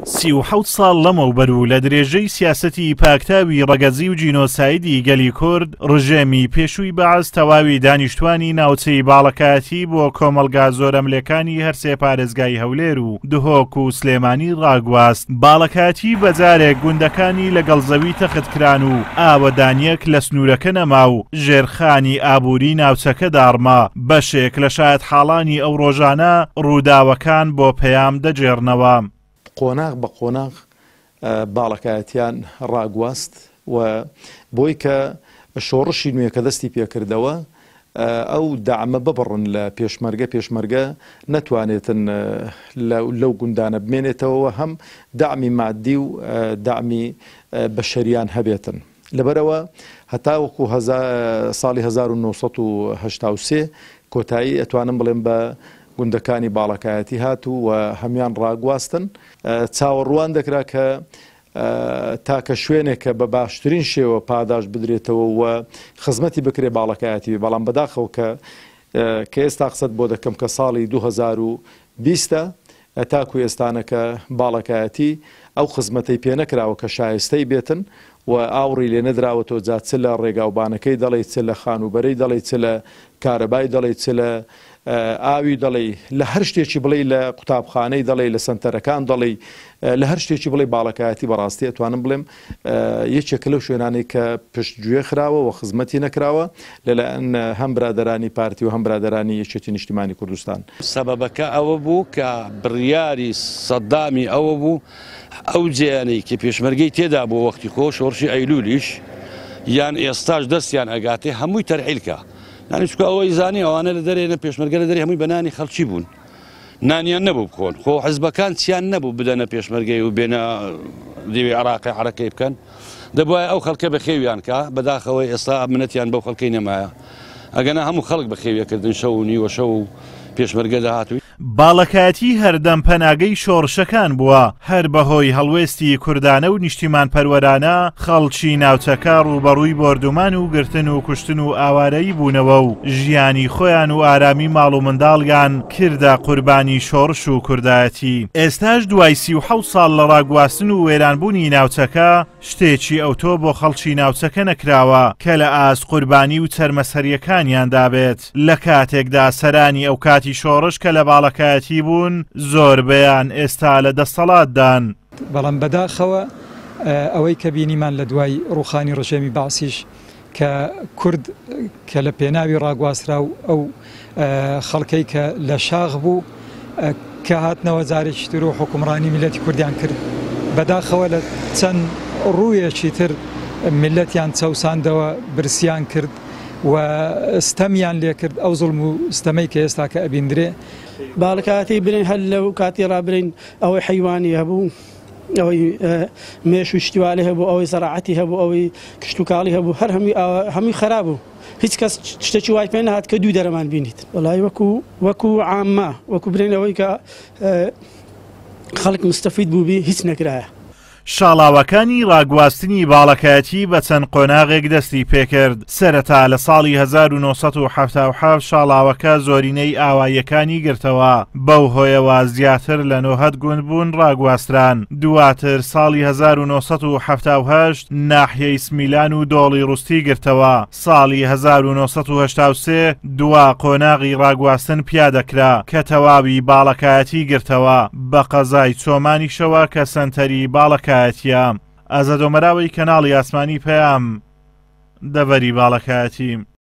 37 ساڵ لەمەوبەر و لە درێژەی سیاسەتی پاکتاوی ڕەگەزی و جینۆسایدی گەلی کورد، ڕژێمی پێشووی بەعس تەواوی دانیشتوانی ناوچەی باڵەکایەتی بۆ کۆمەڵگا زۆرەملێکانی هەرسێ پارێزگای هەولێر و دهۆک و سلێمانی ڕاگواست. باڵەکایەتی بەجارێک گوندەکانی لەگەڵ زەوی تەخت کران و ئاوەدانیەک لە سنوورەکە نەما و ژێرخانی ئابووری ناوچەکە داڕما. بەشێک لە شایەتحاڵانی ئەو ڕۆژانە ڕووداوەکان بۆ پەیام دەگێڕنەوە. قۆناغ بە قۆناغ باڵەکایەتیان ڕاگواست و بۆی کە شۆڕشی نوێ کە دەستی پێکردەوە ئەو دەعمە ببڕن لە پێشمەرگە، پێشمەرگە نەتوانێتن لەو گوندانە بمێنێتەوە هەم دەعمی مادی و دەعمی بەشەریان هەبێتن. لەبەرئەوە هەتاوەکو ساڵی 1983 کۆتایی ئەتوانم بڵێم بە گوندەکانی باڵەکایەتی هات و هەموان ڕاگواستن. چاوەڕوان دەکرا کە تاکە شوێنێک کە بە باشترین شێوە پاداشت بدرێتەوە و خزمەتی بکرێ باڵەکایەتی بێ، بەڵام بەداخەوە کە کە ئێستا قسەت بۆ دەکەم کە ساڵی 2020 ە تاکو ئێستانەکە باڵەکایەتی ئەو خزمەتەی پێ نەکراوە کە شایستەی بێتن و ئاوڕی لێ نەدراوەتەوە جا چ لە ڕێگاوبانەکەی دەڵێی چ لە خانووبەرەی دەڵێی چ لە کارەبای دەڵێی چ لە ئاوی دەڵێی لە هەر شتێکی بڵێی لە قوتابخانەی دەڵێی لە سەنتەرەکان دەڵێی لە هەر شتێکی بڵێی باڵەکایەتی بەڕاستی ئەتوانم بڵێم یەکێکە لەو شوێنانەی کە پشتگوێ خراوە و خزمەتی نەکراوە لەلایەن هەم برادەرانی پارتی و هەم برادەرانی یەکێتی نیشتیمانی کوردستان. سەبەبەکە ئەوە بوو کە بڕیاری سەدامی ئەوە بوو ئەو جێیانەی کە پێشمەرگەی تێدا بوو وەختی خۆ شۆڕشی ئەیلولیش یان ئێستاش دەستیان ئەگاتێ هەمووی تەرحیل کا یانی چونکە ئەوەی زانی ئەوانە لە دەرێ نە پێشمەرگە لە دەرێ هەمووی بە نانی خەڵکی بوون نانیان نەبوو بخۆن خۆ حزبەکان چیان نەبوو بدەنە پێشمەرگەی و بێنە دیوی عراقی عرەکەی بکەن دەبواە ئەو خەڵکە بەخێویان کا بەداخەوەی ئێستا منەتیان بەو خەڵکەی نەمایە ئەگەنا هەموو خەڵک بەخێویەکردن شەو و نیوە شەو و پێشمەرگە دەهات و. باڵەکایەتی هەردەم پەناگەی شۆڕشەکان بووە، هەر بەهۆی هەڵوێستی کوردانە و نیشتیمانپەروەرانە خەڵکی ناوچەکە ڕووبەڕووی بۆردومان و گرتن و کوشتن و ئاوارەیی بوونەوە و ژیانی خۆیان و ئارامی ماڵ و منداڵیان کردە قوربانی شۆڕش و کوردایەتی. ئێستاش دوای 37 ساڵ لە ڕاگواستن و وێرانبوونی ناوچەکە، شتێکی ئەوتۆ بۆ خەڵکی ناوچەکە نەکراوە کە لە ئاست قوربانی و چەرمەسەرییەکانیاندا بێت، لە کاتێکدا سەرانی ئەوکاتی شۆڕش کە لە باڵەکایەتی بوون زۆربەیان ئێستا لە دەستەڵاتدان. بەڵام بەداخەوە ئەوەی کە بینیمان لە دوای ڕووخانی ڕژێمی بەعسیش کە کورد کە لە پێناوی ڕاگواسترا و ئەو خەڵکەی کە لە شاخ بوو کە هاتنەوە جارێکی تر و حوکمڕانی میللەتی کوردیان کرد بەداخەوە لە چەند ڕوویەکی تر میللەتیان چەوساندەوە برسیان کرد و ستەمیان لێکرد ئەو زوڵم و ستەمەی کە ئێستا کە ئەبیندرێ. باڵکاتی برین هەر لەو کاتی ڕا برین ئەوەی حەیوانی هەبوو ئەوەی مێش و شتی والێ هەبوو ئەوەی زەراعەتی هەبوو ئەوەی کشتوکاڵی هەبوو هەر هەمووی هەمووی خەراب بوو هیچ کەس شتێکی وای پێ نەهات کە دوو دەرەمان بینیت وەڵای وەکو وەکو عامە وەکو برێن ئەوەی کە خەڵک مستەفید بووبی هیچ نەکرایە. شاڵاوەکانی ڕاگواستنی باڵەکایەتی بە چەند قۆناغێک دەستی پێکرد، سەرەتا لە ساڵی 1977 شاڵاوەکە زۆرینەی ئاواییەکانی گرتەوە، بەو هۆیەوە زیاتر لە نۆهەد گوند بوون ڕاگواستران، دواتر ساڵی 1978 ناحیەی سمیلان و دۆڵی ڕوستی گرتەوە، ساڵی 1983 دوا قۆناغی ڕاگواستن پیادەکرا کە تەواوی باڵەکایەتی گرتەوە بە قەزای چۆمانیشەوە کە سەنتەری باڵەکایەتیە. ئازاد ئۆمەراوی کەناڵی ئاسمانی پەیام، دەڤەری باڵەکایەتی.